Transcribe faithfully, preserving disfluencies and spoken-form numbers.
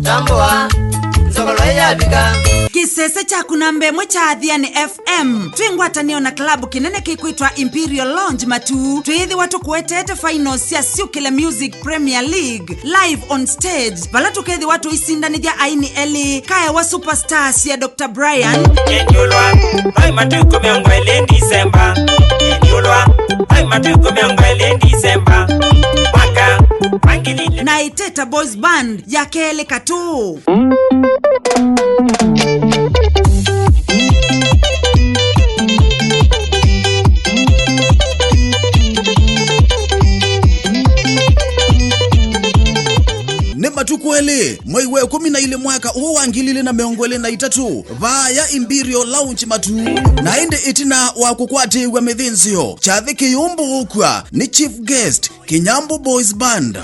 Tambũa, nzogolo yavika. Kĩsese kyaku namba ĩmwe kya Athiani F M. Twĩ ngwatanĩo na kĩlabu kĩnene kĩkwĩtwa Imperial Lounge Matu. Twĩthĩwa tũkũetete finals sya Syũkĩle Music Premier League live on stage, vala tũkethĩwa tũisindanĩthya aini elĩ, Kaewa Superstars ya Doctor Brian. Nĩnyulwa, vai matukũ mĩongo ĩlĩ Disemba. Nĩnyulwa, vai matukũ mĩongo ĩlĩ Disemba. Mwaka wa ngili ilĩ. Na Iteta Boys Band ya kelĩ katũ. Nĩ matukũ elĩ, mwei wa ĩkũmi na ilĩ mwaka ũũ wa ngili ilĩ na mĩongo ĩlĩ na itatũ, vaa ya Imperial Lounge Matu. Na ĩndĩ ĩtina wa kũkwatĩĩw'a mĩthĩnzĩo, kyathĩ kĩyũmbũũkw'a nĩ chief guest, Kinyambu Boys Band.